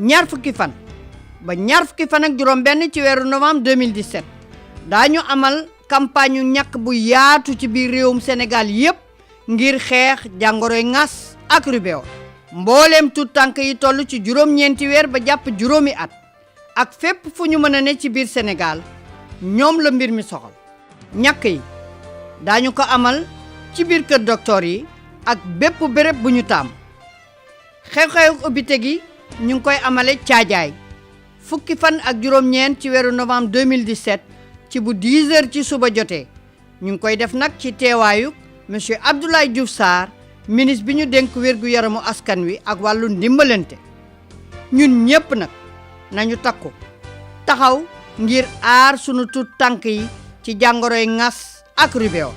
ñaar fukki fan ba ñaar fukki fan ak juróom benn ci weeru novembre 2017 daañu amal campagne yu ñàkk bu yaatu ci biir réewum Sénégal yépp ngir xeex jàngoroy ngas ak rubéole mbooleem tuut tànk yi toll ci juróom-ñeenti weer ba jàpp juróomi at ak fépp fu ñu mën a ne ci biir Sénégal ñoom la mbir mi soxal ñàkk yi daañu ko amal ci biir kër docteur yi ak bépp béréb bu ñu taam xew-xew ubbite gi ñu ngi koy amale caajaay fukki fan ak juróom-ñeent ci weeru novembre 2017 ci bu 10 heures ci suba jotee ñu ngi koy def nag ci teewaayu monsieur Abdoulaye Diouf Sarr ministre bi ñu dénk wér-gu-yaramu askan wi ak wàllu ndimbalante ñun ñépp nag nañu takku taxaw ngir aar sunu tuut tànk yi ci jàngoroy ngas ak rubéole